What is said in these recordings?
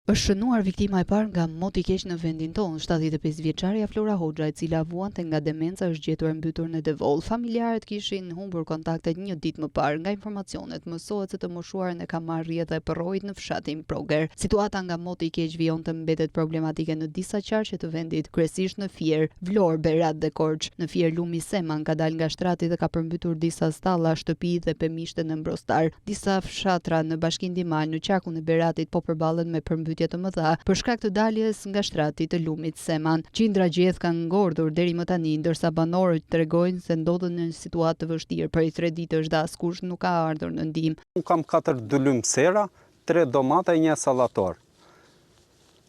Është shënuar viktima e parë nga moti i keq në vendin tonë. 75 vjeçarja Flora Hoxha, e cila vuante nga demenca, është gjetur e mbytur në Devoll. Familjarët kishin humbur kontaktet një ditë më parë. Nga informacionet, mësohet se të moshuarën e ka marrë rrjedha e përroit në fshatin Proger. Situata nga moti i keq vijon të mbetet problematike në disa qarqe të vendit, kryesisht në Fier, Vlorë, Berat dhe Korçë. Në Fier lumi Seman ka dalë nga shtrati dhe ka përmbytur disa stalla, shtëpi dhe pemishte në Mbrostar. Disa fshatra në Bashkinë Dimal në qarkun e Beratit po përballen me përmbytje të mëdha për shkak të daljes nga shtrati të lumit Seman. Qindra gjedhë kanë ngordhur deri më tani, ndërsa banorët tregojnë se ndodhen në një situatë të vështirë prej tre ditësh dhe askush nuk ka ardhur në ndihmë. Unë kam 4 dylym sera, 3 domate e një sallator.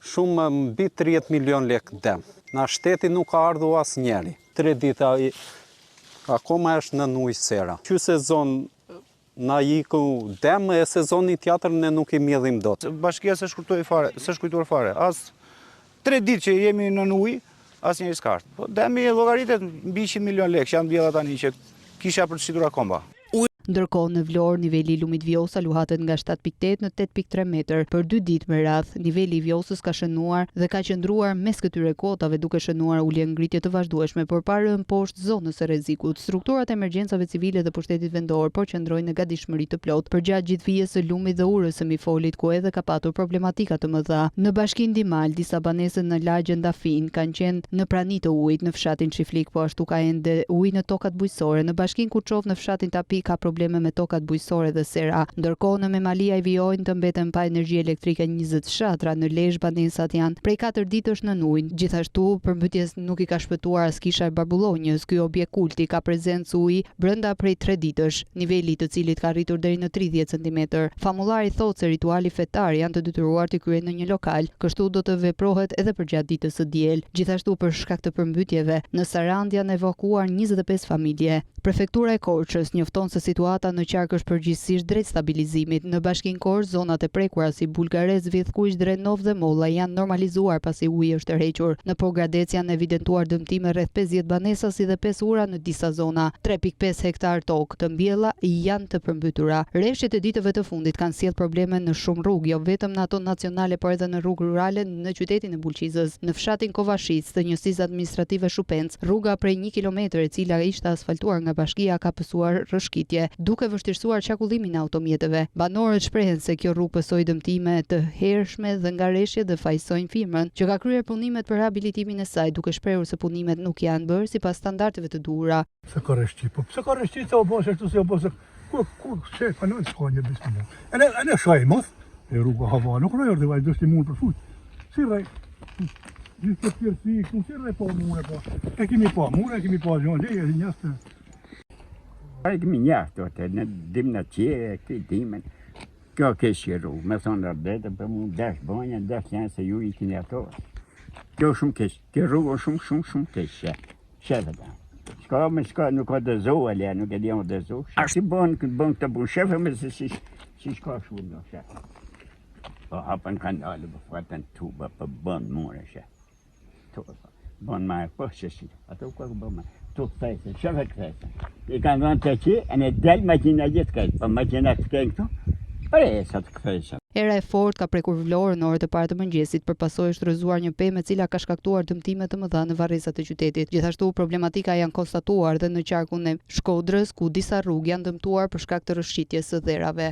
Shumë mbi 30 milion lekë dem. Na shteti nuk ka ardhur asnjeri. 3 ditë akoma është nën ujë sera. Ky sezon Na iku dem e sezonin tjetër ne nuk i mjellim dot. Bashkia s'është kujtuar fare, s'është kujtuar fare. As tre ditë që jemi nën ujë, asnjeri s'ka ardhur. Po demi llogaritet mbi 100 milion lekë që janë mbjella tani që kisha për të shitur akoma. Ndërkohë, në Vlorë, niveli i lumit Vjosa luhatet nga 7.8 në 8.3 metër. Për dy ditë me radhë, niveli i Vjosës ka shënuar dhe ka qëndruar mes këtyre kuotave duke shënuar ulje-ngritje të vazhdueshme, por pa rënë poshtë zonës së rrezikut. Strukturat e emergjencave civile dhe pushtetit vendor po qëndrojnë në gatishmëri të plotë përgjatë gjithë vijës së lumit dhe urës së Mifolit ku edhe ka patur problematika të mëdha. Në bashkinë Dimal, disa banesa në lagjen Dafinë kanë qenë në prani të ujit, në fshatin Çiflik po ashtu ka ende ujë në tokat bujqësore, në bashkinë Kuçovë në fshatin Tapi ka probleme me tokat bujqësore dhe sera. Ndërkohë në Memaliaj vijojnë të mbeten pa energji elektrike 20 fshatra, në Lezhë banesat janë prej katër ditësh nën ujë. Gjithashtu, përmbytjes Nuk i ka shpëtuar as kisha e Barbulonjës, ky objekt kulti ka prezencë uji brenda prej tre ditësh, niveli i të cilit ka arritur deri në 30 centimetër. Famullari thotë se rituali fetar janë të detyruar t'i kryejnë në një lokal, kështu do të veprohet edhe përgjatë ditës së diel. Gjithashtu për shkak të përmbytjeve, në Sarandë janë evakuuar 25 familje. Prefektura e Korçës njofton se situata në qark është përgjithësisht drejt stabilizimit. Në Bashkinë Korçë, zonat e prekura si Bulgarec, Vithkuq, Drenovë dhe Molla janë normalizuar pasi uji është tërhequr. Në Pogradec janë evidentuar dëmtime rreth 50 banesa si dhe 5 ura në disa zona. 3.5 hektarë tokë të mbjella janë të përmbytura. Reshjet e ditëve të fundit kanë sjellë probleme në shumë rrugë, jo vetëm në ato nacionale por edhe në rrugë rurale në qytetin e Bulqizës. Në fshatin Kovashicë të njësisë administrative Shupenc, Rruga prej një kilometër e cila ishte asfaltuar nga bashkia ka pësuar rrëshqitje, duke vështirësuar qarkullimin e automjeteve. Banorët shprehen se kjo rrugë pësoi dëmtime të hershme dhe nga reshjet dhe fajësojnë firmën që ka kryer punimet për rehabilitimin e saj, duke shprehur se punimet nuk janë bërë sipas standardeve të duhura. Pse ka rrëshqit? Po pse ka rrëshqit se u bo ashtu si u bo se ku ku she kanon s'ka një bismillah. Ene ene shaj mos e rruga hava nuk rroj ordi vaj do të mund për fut. Si rrej. Gjithë të tjerë si ku si rrej po mure po. E kemi pa mure, e kemi pa gjë, e njëstë. E kemi njëstë, atë në dimna tjere, këtë dimën. Kjo keq që rrugë, me thonë të drejtën, për mu desh bonja, desh janë se ju i kini ato. Kjo shumë keq, kjo rrugë shumë, shumë, shumë keq. Shefe ta. Shka me shka, nuk ka dëzu, ale, nuk e di unë dëzu. Si bën, bën këtë punë, shefe me se si, si shka shu në shefe. Po hapën kanale, po fatën tuba, po bën mure, shefe. Tuba, bën ma e po, që si, ato ku bën ma, tu kthese, shefe kthese. I kanë dhënë të qi, e në del makina gjithë kejtë, po makina të kejnë këtu, pre sa të kthese. Era e fortë ka prekur Vlorën në orët e para të mëngjesit, për pasojë është rrëzuar një pemë e cila ka shkaktuar dëmtime të mëdha në varrezat e qytetit. Gjithashtu, problematika janë konstatuar dhe në qarkun e Shkodrës, ku disa rrugë janë dëmtuar për shkak të rrëshqitjes së dherave.